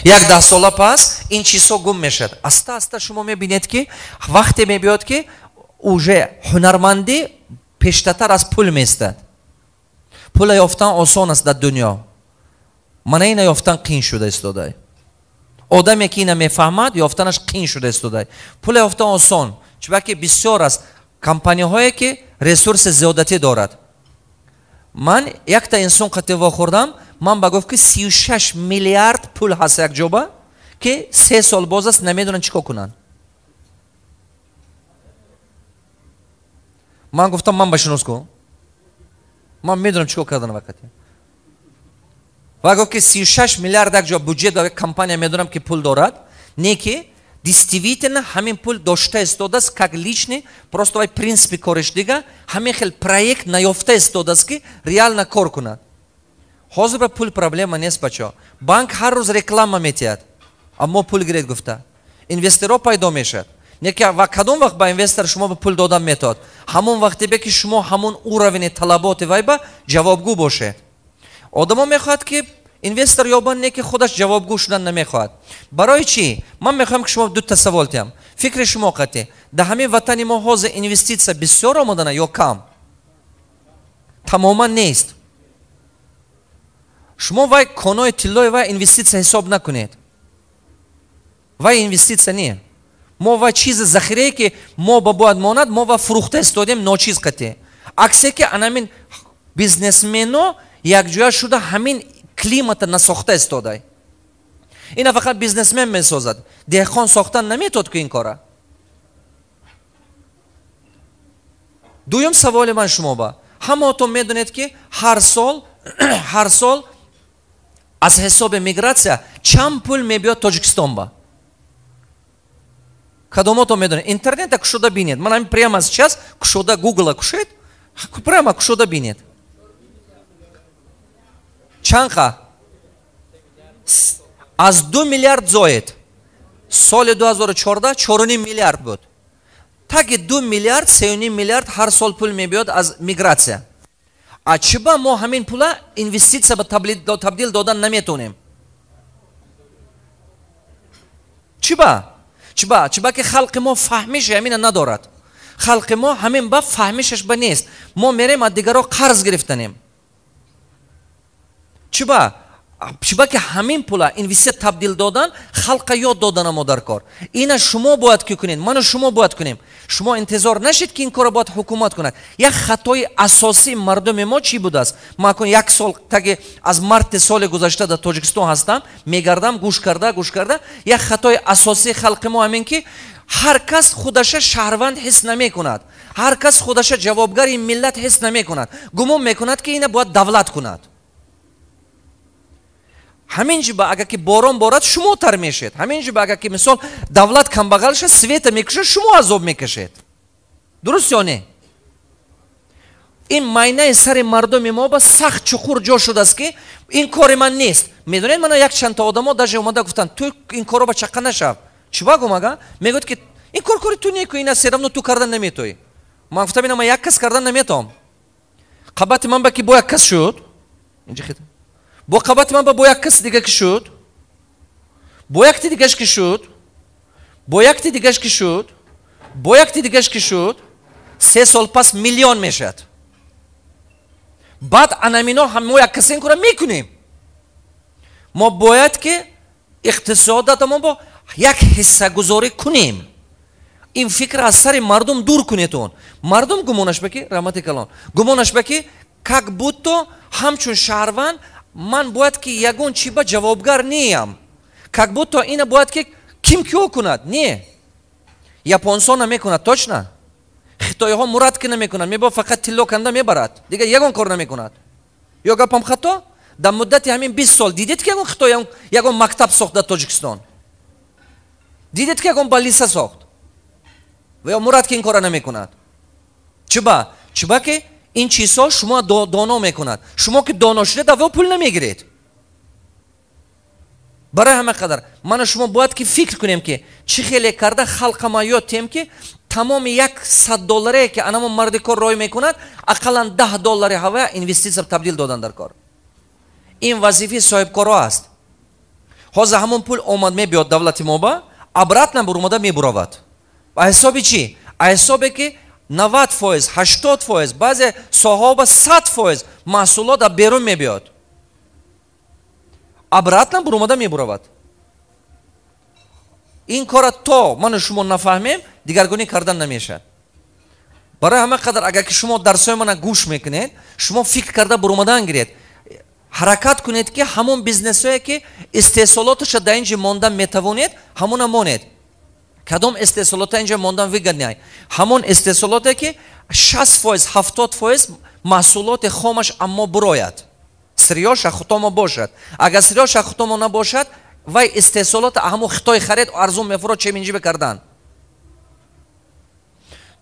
Як 10 сола пас ин чизҳо гум мешавад. Аста аста шумо мебинед, ки вақте мебиёд, ки уже ҳунармандӣ пештатар аз пул меистад. Пула ёфтан осон аст дар дунё, мана ина ёфтан қиин шуда истодай. Одаме, ки ина мефаҳмад, ёфтанаш қиин шуда истодай. Пула ёфтан осон, чунки бисёр аст компанияҳое, ки ресурси зиёдатӣ дорад. Ман якта инсон қати вохӯрдам, ман ба гуфт, ки 36 миллиард пул ҳаст якҷоба, ки 3 сол боз аст, намедонанд чӣ кор кунанд. Ман гуфтам: «Ман ба шинос кун, ман медонам чӣ кор кардан вақте». Ва гуфт, ки 36 миллиард як ҷо бюджет ва компания медонам, ки пул дорад, не ки действительно ҳамин пул дошта истодааст как личный, просто вай принципи кориш дига, ҳамин хел проект наёфта истодааст, ки реально кор кунад. Ҳозир ба пул проблема нест, бачаҳо. Банк ҳар рӯз реклама метиҳад, аммо пул гиред гуфта, инвесторҳо пайдо мешавад. Неки ва кадом вақт ба инвестор шумо ба пул додан метавад? Ҳамон вақте бе, ки шумо ҳамон уровени талаботи вай ба ҷавобгӯ бошед. Одамо мехоҳад, ки инвестор ёбанд, не ки худаш ҷавобгӯ шудан намехоҳад. Барои чӣ? Ман мехоҳам, ки шумо дута савол диҳам. Фикри шумо қатъӣ: дар ҳамин ватани мо ҳозир инвеститсия бисёр омадана ё кам? Тамоман нест. Шумо вай конои тиллои вай инвеститсия ҳисоб накунед, вай инвеститсия не. Мо вай чизи захирае, ки мо ба бояд монад, мо ва фурӯхта истодем ночиз қатъӣ. Аксе ки анамин бизнесмено якҷоя шуда, ҳамин климата насохта истодай. Ина фақат бизнесмен месозад, деҳқон сохтан наметод ку ин кора. Дуюм саволи ман шумо ба: ҳамаотон медонед, ки ҳар сол аз ҳисоби мигратсия чанд пул мебиёд Тоҷикистон ба? Кадомотон медонед? Интернета кушода бинед. Ман ҳамин прямо сейчас кушода Гугла кушед, прямо кушода бинед. Чанқа? Аз 2 миллиард зоед. Соли 2014 4,5 миллиард буд. Таги 2 миллиард, 3,5 миллиард ҳар сол пул мебиёд аз мигратсия. А чиба мо ҳамин пула инвеститсия ба табдил додан наметавонем? Чиба? Чиба? Чиба ки халқи мо фаҳмиши ҳамина надорад. Халқи мо ҳамин ба фаҳмишаш ба нест. Мо мерем, аз дигаро қарз гирифтанем. Чиба? Чиба ки ҳамин пула инвеститсия табдил додан халқа ёд додана мо дар кор. Ина шумо бояд ки кунед, ману шумо бояд кунем. Шумо интизор нашед, ки ин корро бояд ҳукумат кунад. Як хатои асосии мардуми мо чӣ будааст? Ман акун як сол таги аз марти соли гузашта дар Тоҷикистон ҳастам, мегардам, гӯш карда, гӯш карда, як хатои асосии халқи мо ҳамин, ки ҳар кас худаша шаҳрванд ҳис намекунад, ҳар кас худаша ҷавобгари миллат ҳис намекунад, гумон мекунад, ки ина бояд давлат кунад. Ҳамин ҷиба агар ки борон борад, шумо тар мешед. Ҳамин ҷиба агар ки, мисол, давлат камбағал шад, света мекушад, шумо азоб мекашед. Дуруст ё не? Ин майнаи сари мардуми мо ба сахт чуқур ҷо шудааст, ки ин кори ман нест. Медонед, мана як чандта одамо даже омада гуфтанд: «Ту ин коро ба чаққа нашав». Чиба гумага? Мегӯяд, ки ин кор кори ту неку, ина всё равно ту кардан наметоӣ. Ман гуфтам: «Ина ман як кас кардан наметавам. Қабати ман ба ки бо як кас шуд, бо қабати ман ба бо як кас дига ки шуд, бо якти дигаш ки шуд, бо якти дигаш ки шуд, бо якти дигаш ки шуд, 3 сол пас миллион мешавад. Баъд анамино мо як каса ин кора мекунем». Мо бояд ки иқтисодатамо бо як ҳиссагузорӣ кунем. Ин фикр аз сари мардум дур кунетон. Мардум гумонаш ба ки, раҳмати калон, гумонаш ба ки как будто ҳамчун шаҳрванд ман бояд ки ягон чи ба ҷавобгар неям, как будто ина бояд ки ким киё кунад. Не, японсо намекунад, точно хитоиҳо мурад ки намекунад, мебо фақат тилло канда мебарад, дигар ягон кор намекунад. Ё гапам хато? Дар муддати ҳамин 20 сол дидед, ки ягон хитой ягон мактаб сохт дар Тоҷикистон? Дидед, ки ягон больница сохт? Ва ё мурад ки ин кора намекунад. Чиба? Чиба ки ин чизҳо шумо доно мекунад. Шумо ки доно шудед, аво пул намегиред. Барои ҳама қадар ману шумо бояд ки фикр кунем, ки чӣ хеле карда халқама ёд тиҳем, ки тамоми 100 долларее, ки анамо марди кор рой мекунад, ақаллан 10 доллари ҳава инвеститсия табдил додан дар кор. Ин вазифаи соҳибкоро аст. Ҳозир ҳамон пул омад, мебиёд давлати мо ба, обратно бурумада мебуравад. А ҳисоби чӣ? А ҳисобе ки 90%, 80%, баъзе соҳаҳо ба 100% маҳсулот аз берун мебиёд, обратно бурумада мебуравад. Ин кора то ману шумо нафаҳмем, дигаргунӣ кардан намешавад. Барои ҳама қадар, агар ки шумо дарсҳои мана гӯш мекунед, шумо фикр карда бурумадан гиред, ҳаракат кунед, ки ҳамон бизнесҳое, ки истеҳсолоташа дар инҷи мондан метавонед, ҳамона монед. Кадом истеҳсолота инҷа мондан выгодный? Ҳамон истеҳсолоте, ки 60%, 70% маҳсулоти хомаш аммо бурояд, сырьё ш худомо бошад. Агар сырьё ш худомо набошад, вай истеҳсолота ҳамон Хитой харед, арзун мефурод, чем инҷи бикардан.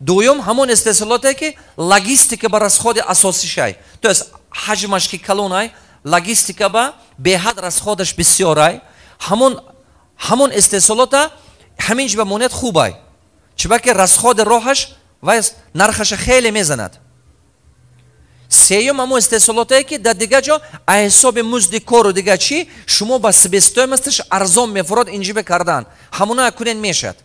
Дуюм, ҳамон истеҳсолоте, ки логистика ба расход и асосишай, то есть ҳаҷмаш ки калонай, логистика ба беҳад расход аш бисёрай, ҳамон истеҳсолота ҳамин ҷи ба монед хубай, чунки расход и роҳаш вай нархаша хеле мезанад. Сеюм, ҳамон истеҳсолотое, ки дар дигар ҷо аз ҳисоби музди кору дигар чӣ шумо ба себестоимость аш арзон мефурод, инҷибе кардан, ҳамона кунен мешад.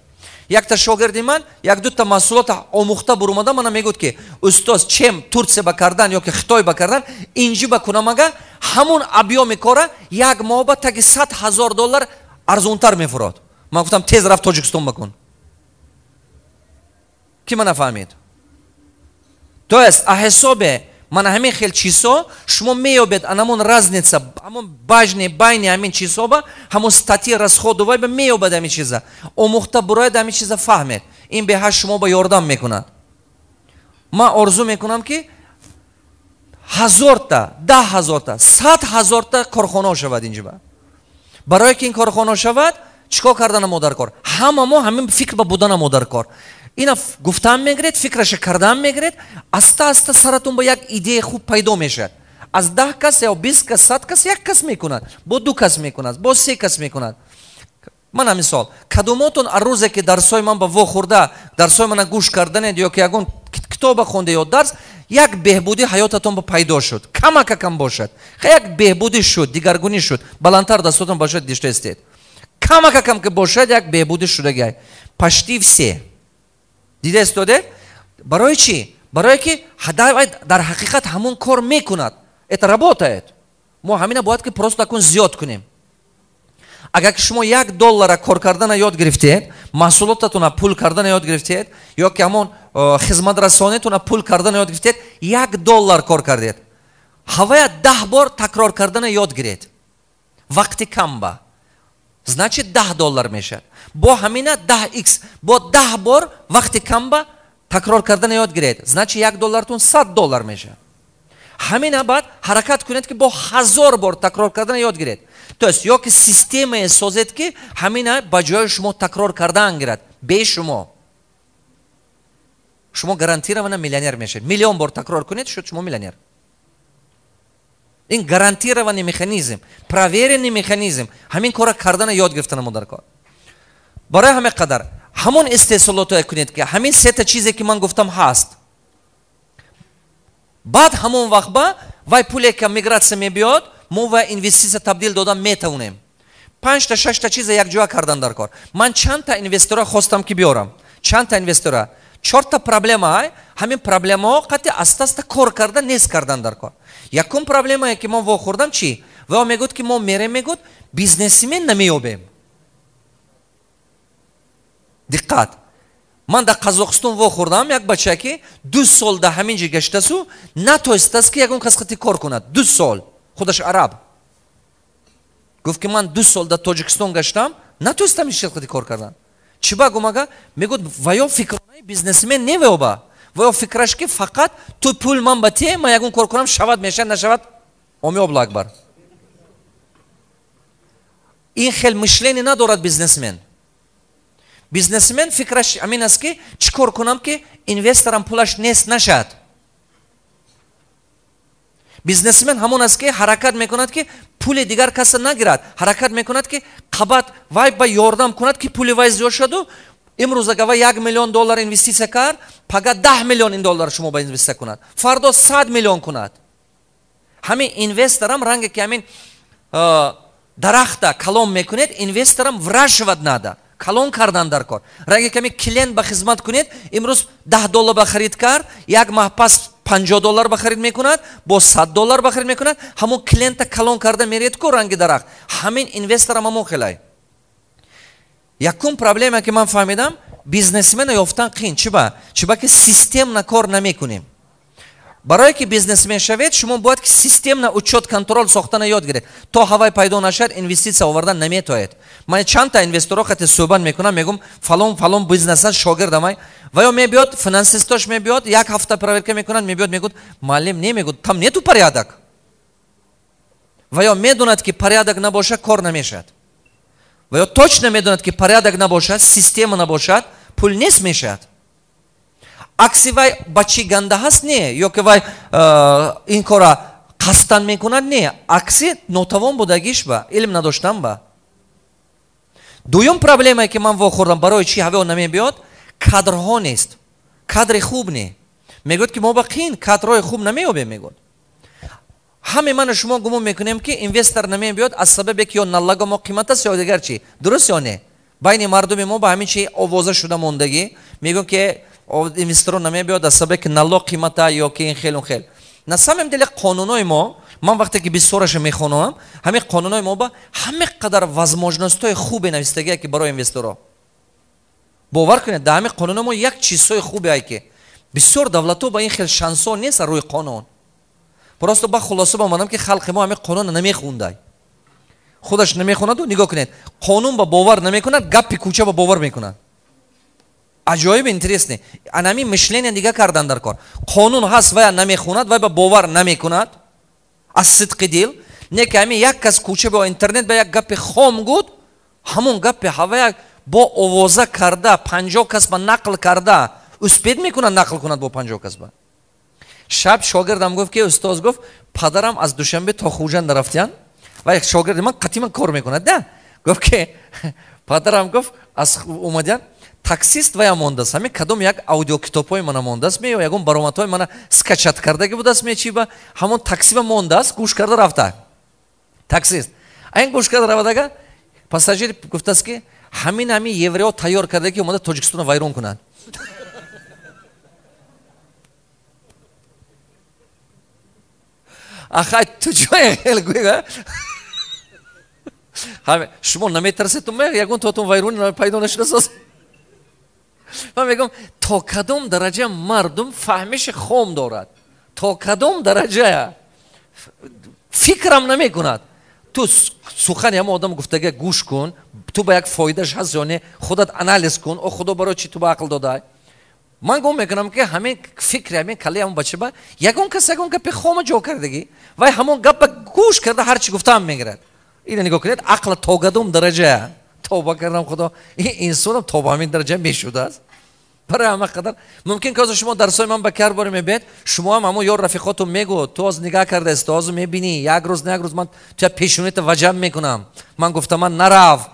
Якта шогирди ман як дута маҳсулота омӯхта бурумада, мана мегӯд, ки устоз, чем Турция ба кардан ё ки Хитой ба кардан, инҷи ба кунамага, ҳамон объём и кора як моҳ ба таги 100 000 доллар арзонтар мефурод. Ман гуфтам: «Тез рафт Тоҷикистон бакун». Ки мана фаҳмид? То есть а ҳисобе мана ҳамин хел чизҳо шумо меёбед, анамон разница, ҳамон бажни байни ҳамин чизҳо ба ҳамон статьи расходу вай ба меёбад. Ҳамин чиза омӯхта бурояд, ҳамин чиза фаҳмед, ин беҳад шумо ба ёрдам мекунад. Ман орзу мекунам, ки ҳазорта, 10 000-та, 100 000-та корхонаҳо шавад инҷиба. Барое ки ин корхонаҳо шавад, чӣ кор кардана мо дар кор? Ҳама мо ҳамин фикр ба будана мо дар кор. Ина гуфтан мегиред, фикраша кардан мегиред, аста аста саратон ба як идеяи хуб пайдо мешавад. Аз 10 кас ё 20 кас, 100 кас як кас мекунад, бо ду кас мекунад, бо се кас мекунад. Мана мисол, кадомотон аз рӯзе ки дарсҳои ман ба вохӯрда, дарсҳои мана гӯш карданед ё ки ягон китоба хонде ё дарс, як беҳбудӣ ҳаётатон ба пайдо шуд, камакакам бошад, як беҳбудӣ шуд, дигаргунӣ шуд? Баландтар дастотон бошад, диштаистед. Камакакам ки бошад, як беҳбудӣ шудагиай. Почти все дида истоде. Барои чӣ? Барое ки дар ҳақиқат ҳамон кор мекунад, это работает. Мо ҳамина бояд ки просто акун зиёд кунем. Агар ки шумо 1 доллара кор кардана ёд гирифтед, маҳсулотатона пул кардана ёд гирифтед ё ки ҳамон хизматрасонитона пул кардана ёд гирифтед, 1 доллар кор кардед, ҳавая 10 бор такрор кардана ёд гиред вақти камба, значит, 10 доллар мешавад. Бо ҳамина 10 икс, бо 10 бор вақти камба такрор кардана ёд гиред, значит, 1 доллартун 100 доллар мешавад. Ҳамина баъд ҳаракат кунед, ки бо 1000 бор такрор кардана ёд гиред, то есть ё ки системае созед, ки ҳамина ба ҷои шумо такрор кардан гирад бе шумо. Шумо гарантированно миллионер мешавед. Миллион бор такрор кунед, шуд шумо миллионер. Ин гарантированный механизм, проверенный механизм. Ҳамин кора кардана ёд гирифтана дар кор. Барои ҳамин қадар ҳамон истеҳсолотое кунед, ки ҳамин сета чизе, ки ман гуфтам, ҳаст. Баъд ҳамон вақт ба вай пуле ки мигратсия мебиёд, мо ва инвеститсия табдил додан метавонем. Панҷта, шашта чиза якҷоя кардан дар кор. Ман чандта инвестора хостам, ки биёрам, чандта инвестора. Чорта проблема ай, ҳамин проблемаҳо қатъи аста аста кор карда нест кардан дар кор. Якум проблемае, ки мо вохӯрдам, чӣ? Ва мегӯд, ки мо мерем, мегӯд, бизнесмен намеёбем. Диққат, ман дар Қазоқистон вохӯрдам як бача, ки 2 сол дар ҳамин ҷи гаштасу натоистааст, ки ягон кас қати кор кунад. 2 сол. Худаш араб. Гуфт, ки ман 2 сол дар Тоҷикистон гаштам, натоистам иш қати кор кардан. Чӣ ба гумага? Мегӯд, ва ё фикронаи бизнесмен невеоба, ва ё фикраш, ки фақат ту пул ман ба те, ман ягон кор кунам, шавад мешавад, нашавад омёбла акбар. Ин хел мышление надорад бизнесмен. Бизнесмен фикраш ҳамин аст, ки чӣ кор кунам, ки инвесторам пулаш нест нашад. Бизнесмен ҳамон аст, ки ҳаракат мекунад, ки пули дигар каса нагирад, ҳаракат мекунад, ки қабат вай ба ёрдам кунад, ки пули вай зиёд шаду. Имрӯз агар вай 1 миллион доллар инвеститсия кард, пага 10 миллион ин доллар шумо ба инвеститсия кунад, фардо 100 миллион кунад. Ҳамин инвесторам ранге ки ҳамин. Дарахта калон мекунед, инвесторам выращивать надо. Калон кардан дар кор. Ранги ками клиент ба хизмат кунед, имрӯз $10 ба харид кард, як маҳ пас $50 ба харид мекунад, бо $100 ба харид мекунад, ҳамон клиента калон карда меред ку ранги дарахт. Ҳамин инвесторам ҳамон хелай. Якум проблема ки ман фаҳмидам, бизнесмена ёфтан қин. Чиба? Чиба ки системно кор намекунем. Барое ки бизнесмен шавед, шумо бояд ки системно учёт контроль сохтана ёд гиред. То ҳавай пайдо нашавад, инвеститсия овардан наметоед. Ман чандта инвесторо қати суҳбат мекунам, мегум фалон фалон бизнеса шогирдамай. Ва ё мебиёд, финансистош мебиёд, як ҳафта проверка мекунад, мебиёд, мегӯд, муаллим не мегӯд, там нету порядок. Ва ё медонад ки порядок набошад, кор намешавад. Ва ё точно медонад ки порядок набошад, система набошад, пул нест мешавад. Акси вай ба чӣ ганда ҳаст не, ё ки вай ин кора қасдан мекунад не, акси нотавон будагиш ба, илм надоштан ба. Дуюм проблемае ки ман вохӯрдам, барои чӣ ҳаво намебиёд, кадрҳо нест. Кадри хуб не. Мегӯяд ки мо ба қин кадрҳои хуб намеёбем, мегӯяд. Ҳаме ману шумо гумон мекунем ки инвестор намебиёд аз сабабе ки ё налога мо қимат аст ё дигар чӣ. Дуруст ё не? Байни мардуми мо ба ҳамин чи овоза шуда мондагӣ, мегӯям ки инвесторо намебиёд аз сабабе ки налог қимата ё ки ин хел он хел. На самом деле қонунҳои мо, ман вақте ки бисёраша мехонам, ҳамин қонунҳои мо ба ҳаме қадар возможностҳои хубе навистагие ки барои инвесторо. Бовар кунед, дар ҳамин қонунҳои мо як чизҳои хубе ай ки бисёр давлатҳо ба ин хел шансҳо нест рӯи қонун. Просто ба хулоса омадам ки халқи мо ҳамин қонунро намехундай. Худаш намехонаду нигоҳ кунед, қонун ба бовар намекунад, гапи кӯча ба бовар мекунад. Аҷоиб интересный. Анами мышление дига кардан дар кор. Қонун ҳаст, вая намехонад, вай ба бовар намекунад аз сидқи дил. Не ки ҳамин як кас кӯча ба интернет ба як гапи хом гуд, ҳамон гапи ҳавая бо овоза карда, 50 кас ба нақл карда, успеть мекунад нақл кунад бо 50 кас ба. Шаб шогирдам гуфт ки устоз гуфт, падарам аз Душанбе то Хуҷанд рафтян. Ва як шогирди ман қатиман кор мекунад, да? Гуфт ки падарам гуфт аз омадян таксист вая мондааст, ҳамин кадом як аудиокитобҳои мана мондааст, ме ё ягон баромадҳои мана скачать кардаги будааст, ме чи ба ҳамон такси ба мондааст, гӯш карда рафта. Таксист. Айн гӯш карда равадага, пассажир гуфтааст ки ҳамин ҳамин еврео тайёр карда ки омада Тоҷикистонро вайрон кунад. Ахай ту ҷое хел гӯя. Ҳаме шумо наметарсед, ягон тотун вайрон пайдо нашудааст. Ман мегӯям то кадом дараҷа мардум фаҳмиши хом дорад, то кадом дараҷа фикрам намекунад. Ту сухани ҳама одам гуфтага гӯш кун, ту ба як фоидаш ҳаст ё не, худат анализ кун, о худо барои чи ту ба ақл додай. Ман гумон мекунам ки ҳамин фикри ҳамин калаи ҳамон бача ба ягон кас ягон гапи хома ҷо кардагӣ, вай ҳамон гапа гӯш карда ҳар чи гуфтаам мегирад. Ина нигоҳ кунед, ақла то кадом дараҷа тавба кардам худо, ин инсонам то ба ҳамин дараҷа мешудааст. Барои ҳама қадар мумкин ки ҳозир шумо дарсҳои ман ба кар боре мебиед, шумо ҳам ҳамон ёр рафиқотон мегӯ, ту ҳозир нигаҳ кардаест, ту ҳозир мебинӣ, як рӯз на як рӯз ман туя пешонита ваҷаб мекунам. Ман гуфтам ман нарав,